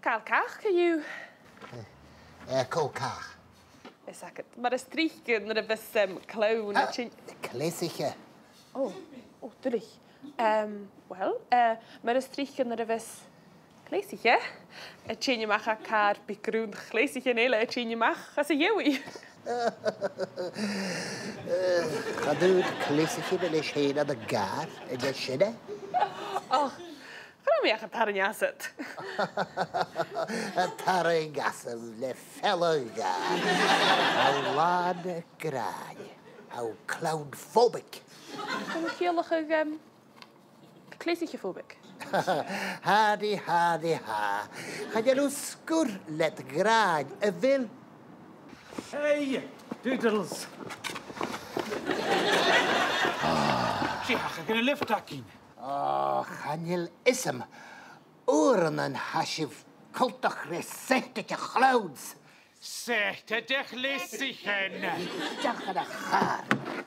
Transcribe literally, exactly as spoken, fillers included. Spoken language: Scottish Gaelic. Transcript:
Ball-càch, co-dhiù. Eh, cò càch? Is agad. Mar as trice nuair a bhios, em, clann a' tighinn... Cleasaiche. Ò, ò, duilich. Em, well, eh, mar as trice nuair a bhios cleasaiche a' tighinn a-mach à càr, bidh grunn chleasaichean eile a' tighinn a-mach às a dhèidh. Cha d' fhuair cleasaichean leis fhèin ann an càr, an e sin e? Och, chan eil mi ach a' tarraing asad. A' tarraing asad le fealla-dhà. Tha thu làn gràin. Tha thu clownphobic. Tha thu a' ciallachadh, em, cleasaiche-phobic. Hardy, hardy, ha. Chan eil thu sgur leat gràin, a bheil? Hey, Doodles. Seadh, tha an lift againn. Ò, chan eil fhios agam. Uaireannan tha sibh coltach ri seata de clowns. Seata de chleasaichean. Deach air a' chàr.